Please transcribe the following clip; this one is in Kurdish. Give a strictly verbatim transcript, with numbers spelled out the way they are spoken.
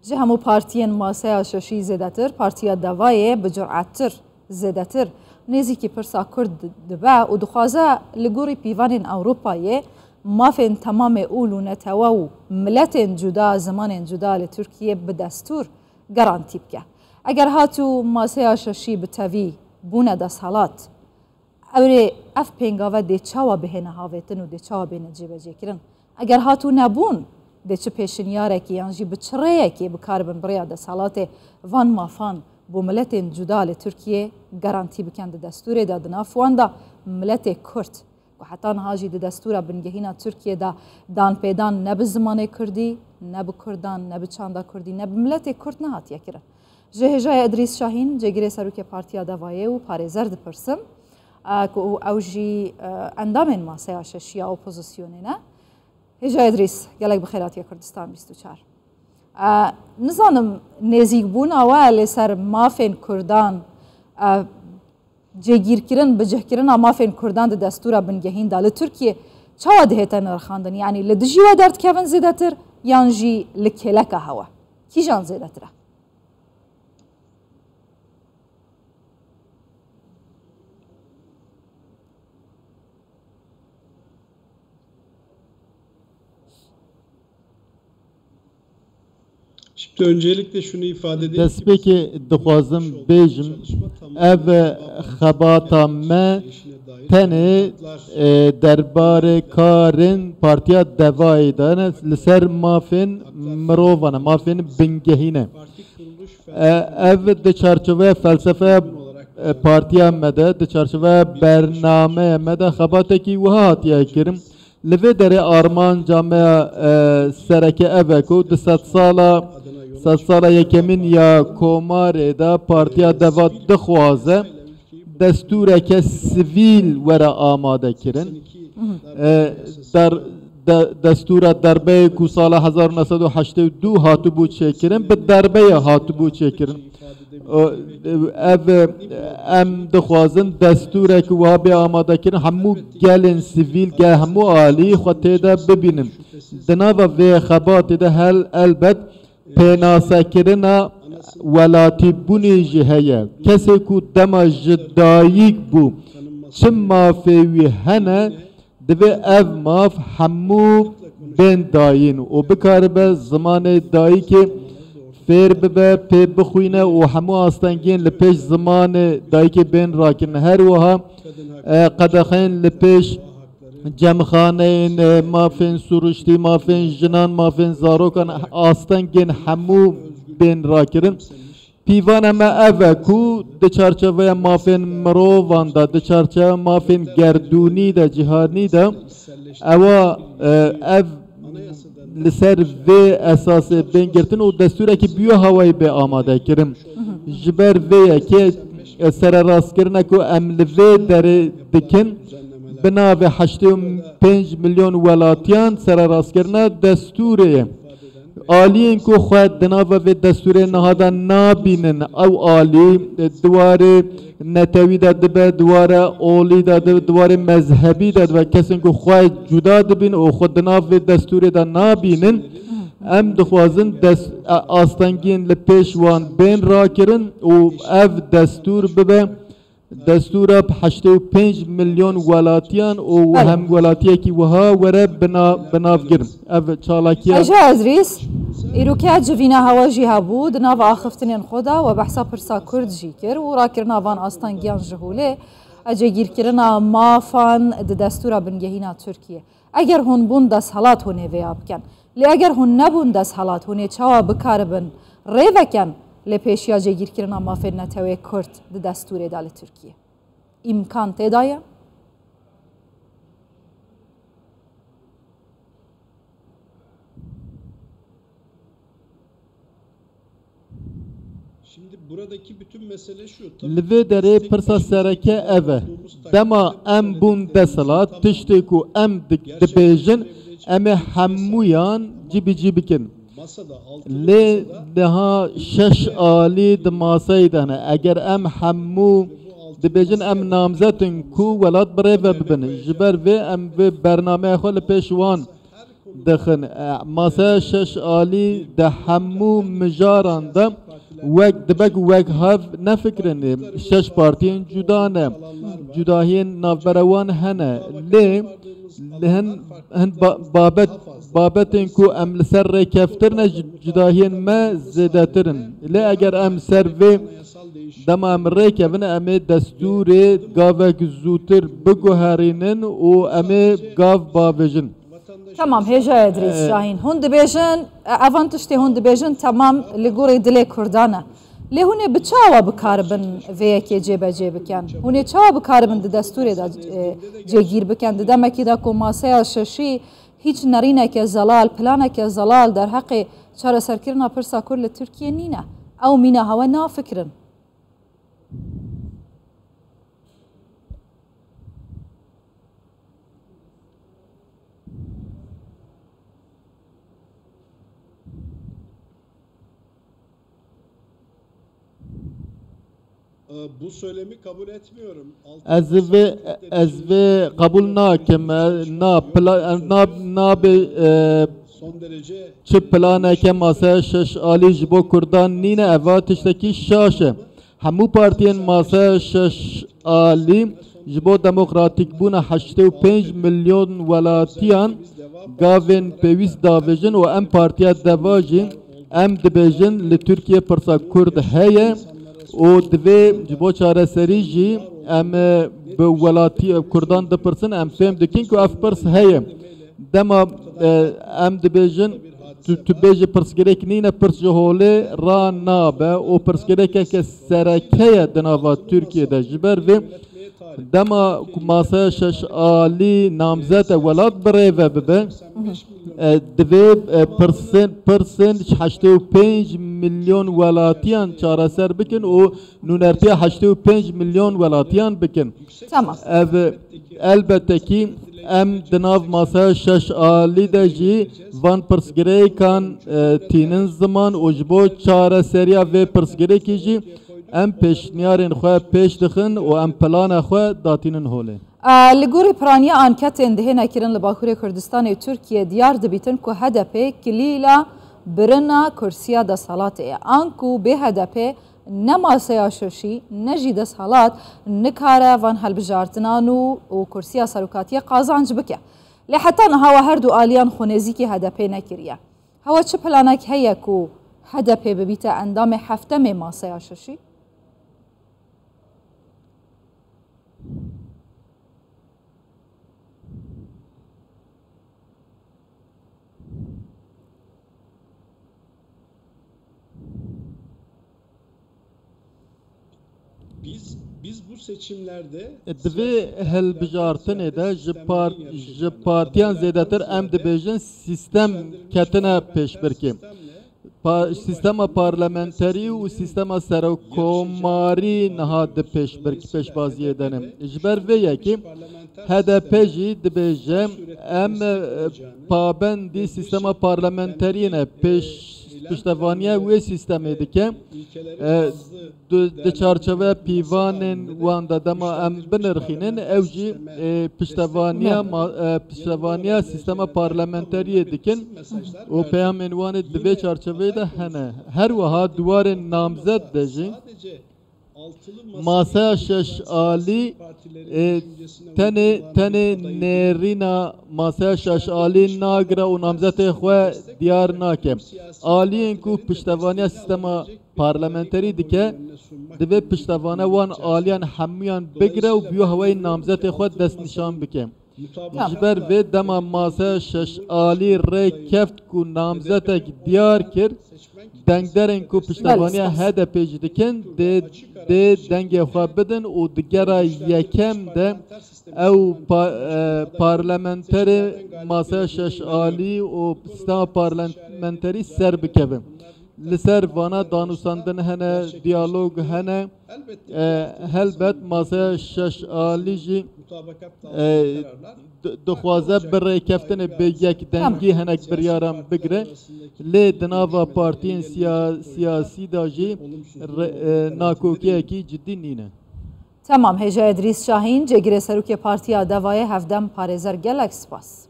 Ji hemû partiyên maseya şeşî zêdetir, Partiya Devayê bi curettir, zêdetir nêzîkî pirsa Kurd dibe û dixwaze li gorî pîvanên Ewropayê mafên temamê ûl û netewe û miletên cuda, zimanên cuda li Tirkiyê bi destûr garantî bike. Eger hatû maseya şeşî bi tevî bûne desthilat, Ewrê ev pêngave dê çawa bihêne havêtin û dê çawa bêne cêbecêkirin? Eger hatû nebûn, dê çi pêşinyarekê yan jî bi çi rêyekê bikaribin bi rêya desthilatê van mafan bo miletên cuda li Tirkiyê garantî bikin di destûrê de, di nav wan de miletê Kurd, ku heta niha jî di destûra bingehîna Tirkiyê de danpêdan ne bi zimanê Kurdî, ne bi Kurdan, ne bi çanda Kurdî, ne bi miletê Kurd nehatiye kirin. Ji hêjayê Idrîs Şahîn, cêgirê serokê Partiya Devayê û parêzer dipirsim, e, ku ew jî, e, endamên maseya şeşî ya opozisyonê ne. Hêja Idrîs, gelek bi xêr hatiye Kurdistan bîst û çar. E, nizanim nêzîkbûna we li ser mafên Kurdan, e, cêgîrkirin, bicihkirina mafên Kurdan di destûra bingehîn de li Tirkiyê çawa dihête nirxandin? Yanî li dijî we derdikevin zêdetir yan jî li kêleka hewe? Kîjan zêdetir e? Şimdi öncelikle şunu ifade edeyim ki Destpêkê dixwazim bêjim, ev xebata me tenê, e, derbarê karên Partiya Devayê de ne, li ser mafên mirovan e, mafên bingehîn e. E, ev di çarçoveya felsefeya, e, partiya me de, di çarçoveya bernameya me de xebatekî wiha hatiye kirin. Li vê derê armanca me ya, e, sereke ev e ku di sedsala, sedsala yekemîn ya Komarê de Partiya Deva dixwaze destûreke sivîl were amade kirin. E, der, de, destûra derbeyê ku sala hezar û neh sed û heştê û du hatibû çêkirin, bi derbeyê hatibû çêkirin. O, ev, em dixwazin destûrek wiha bê amadekirin, hemû gelên sivîl, gel hemû alî xwe tê de bibînin. Di nava vê xebatê de hel elbet pênasekirina welatîbûnê jî heye. Kesê ku dema ji dayik bû, çi mafê wî hene, divê ev maf hemû bên dayîn û bikaribe zimanê dayikê fêr bibe, pê bixwîne û hemû astengiyên li pêş zimanê dayikê bên rakirin. Her wiha, e, qedexeyên li pêş cemxaneyên, e, mafên siruştî, mafên jinan, mafên zarokan, astengên hemû bên rakirin. Pîvana me ev e ku di çarçoveya mafên mirovan de, di çarçoveya mafên gerdûnî de, cîhanî de, ewa, e, ev li ser vê esasê bên girtin û destûrekî bi wî hawayî bê amade kirin. Ji ber vê yekê, e, sererastkirina ku em li vê derê dikin, bi navê heştê û pênc milyon welatiyan sererastkirina destûrê ye. Aliyên ku xwe di nava vê destûrê niha de nabînin, ew alî, e, di warê netewî de dibe, di ware olî de dibe, di warê mezhebî de dibe, kesên ku xwe cuda dibîn û xwe di nav vê destûrê de nabînin, em dixwazin dest, e, astengiyên li pêş wan bên rakirin û ev destûr bibe destûra bi heştê û pênc milyon welatiyan û Belê. hem welatiyekî wiha were bina-, binavgirin. Ev çalakiya Hêja Idrîs, îroke civîna hewe jî hebû, di nava axiftinên xwe de we behsa pirsa Kurd jî kir û rakirina van astengiyan ji holê, e, cêgîrkirina mafan di destûra bingehîna Tirkiyê. Eger hûn bûn desthilat, hûn ê vêya bikin. Lê eger hûn nebûn desthilat, hûn ê çawa bikaribin rê veken lê pêşiya cêgîrkirina mafên netewê Kurd di destûrê de li Tirkiyê? Îmkan tê de ye? Li vê derê pirsa sereke ev e. Dema em bûn desthilat, tiştê ku em di-, dibêjin, em ê hemûyan cîbicî bikin. Lê niha şeş alî di maseyê de ne. Eger em hemû dibêjin, em namzet in ku welat bi rê ve bibin. Ji ber vê em vê bernameya xwe li pêş wan dixin. E, Masaya Şeş Alî di hemû mijaran de wek, dibe ku wek hev nefikirin. Şeş partiyên cuda ne. Cudahiyên navbera wan hene. Lê li hin, hin ba-, babet, babetên ku em li ser rêkeftirine, cu-, cudahiyên me zêdetir in. Lê eger em ser vê dema em rêkevin, em ê destûrê gavek zûtir biguherînin û em ê gav bavêjin. Tamam, hêja Edrîs Ee, Şahîn. Hûn dibêjin, e, evan tiştê hûn dibêjin, tamam, li gorî dilê Kurdan e. Lê hûn ê bi çawa bikaribin vê yekê cêbecê bikin? Hûn ê çawa bikaribin di destûrê de, e, cêgîr bikin? Di demekî de ku masaya şeşî hîç nerîneke zelal, planeke zelal derheqê çareserkirina pirsa Kurd li Tirkiyê nîne. Ew mîna hewe nafikirin. E, bu söylemi kabul etmiyorum. Ez vê, ez vê qebûl nakim. E, na, pla, e, na, nabê, e, çi planeke masaya şeş alî ji bo Kurdan nîne, eva tiştekî şaş e. Hemû partiyên masaya şeş alî ji bo demokratîkbûna heştê û pênc milyon welatiyan gavên pêwîst davêjin û em Partiya Deva jî em dibêjin li Tirkiye pirsa Kurd heye û divê ji bo çareserî jî em, e, bi welatî, e, Kurdan dipirsin, em fêm dikin ku ev pirs heye. Dema, e, em dibêjin, tu, tu bêjî pirsgirêk nîne, pirs ji holê ranabe û pirsgirêkeke sereke ye di nava Tirkiyê de. Ji ber vê dema ku masaya şeş alî namzete welat birêve bibe, e, divê, e, pirsên, pirsên heştê û pênc milyon welatiyan çareser bikin û nûnertiya heştê û pênc milyon welatiyan bikin. Tamam. Ev elbette kî em di nav masaya şeş alî de jî van pirsgirêkan, e, tînin ziman û ji bo çareseriya vê pirsgirêkî jî em pêşniyarên xwe pêş dixin û em plana xwe datînin holê. E, li gorî piraniya anketên dihêne kirin li Bakurê Kurdistanê Tirkiye diyar dibîtin ku H D P kilîla birina kursiya desthilatê ye. Anku bê H D P ne maseya şoşî ne jî desthilat nikare van hilbijartinan û, û kursiya serokatiyê qazanc bike. Lê heta niha we her du aliyan xwenêzîkî H D P nekiriye. Hewe çi planek heye ku H D P bibîte endamê heftemê maseya şoşî? Biz, biz bu seçimlerde Di vê hilbijartinê de ji par-, ji partiyan zêdetir em dibêjin sîstem ketine pêşbirkê. Pa-, sîstema parlamenterî û sîstema serokkomarî niha di pêşbirk-, pêşbaziyê de ne. Ji ber vê yekê H D P jî dibêje, em, e, pabendî sîstema parlamenteriyê ne, pêş-, piştevaniya wê sîstemê dike. E, di, di çarçeveya pîvanên wan de dema em binirxînin, ew jî, e, piştevaniya Ne. ma-, e, piştevaniya sîstema parlamenteriyê dikin û peyamên wan ê di vê çarçeveyê de hene. Her wiha di warên namzet de jî masaya şeş alî, e, tenê, tenê nêrîna masaya şeş alî nagire û namzetê xwe diyar nake. Aliyên ku piştevaniya sîstema parlamenterî dike, divê piştevane wan aliyan hemûyan bigire û bi wî hawayî namzetê xwe destnîşan bike. Tamam. Ji ber vê dema masaya şeş alî rê keft ku namzetek diyar kir, dengderên ku piştevaniya Belê, spas. H D P jî dikin, dê, dê dengê xwe bidin û di gera yekem de ew pa-, e, parlamenterê masaya şeş alî û sîstema parlamenterî ser bikevin. Li ser vana danûstandin hene, diyalog hene. E, helbet masaya şeş alî jî, e, di-, dixwaze bi rêkeftinê bi yekdengî Tamam. hinek biryaran bigire. Lê di nava partiyên siya-, siyasî de jî re-, e, nakokiyekî cidî nîne. Temam, hêja Edrîs Şahîn, cêgirê serokê Partiya Devayê Hevdem Parêzer, gelek spas.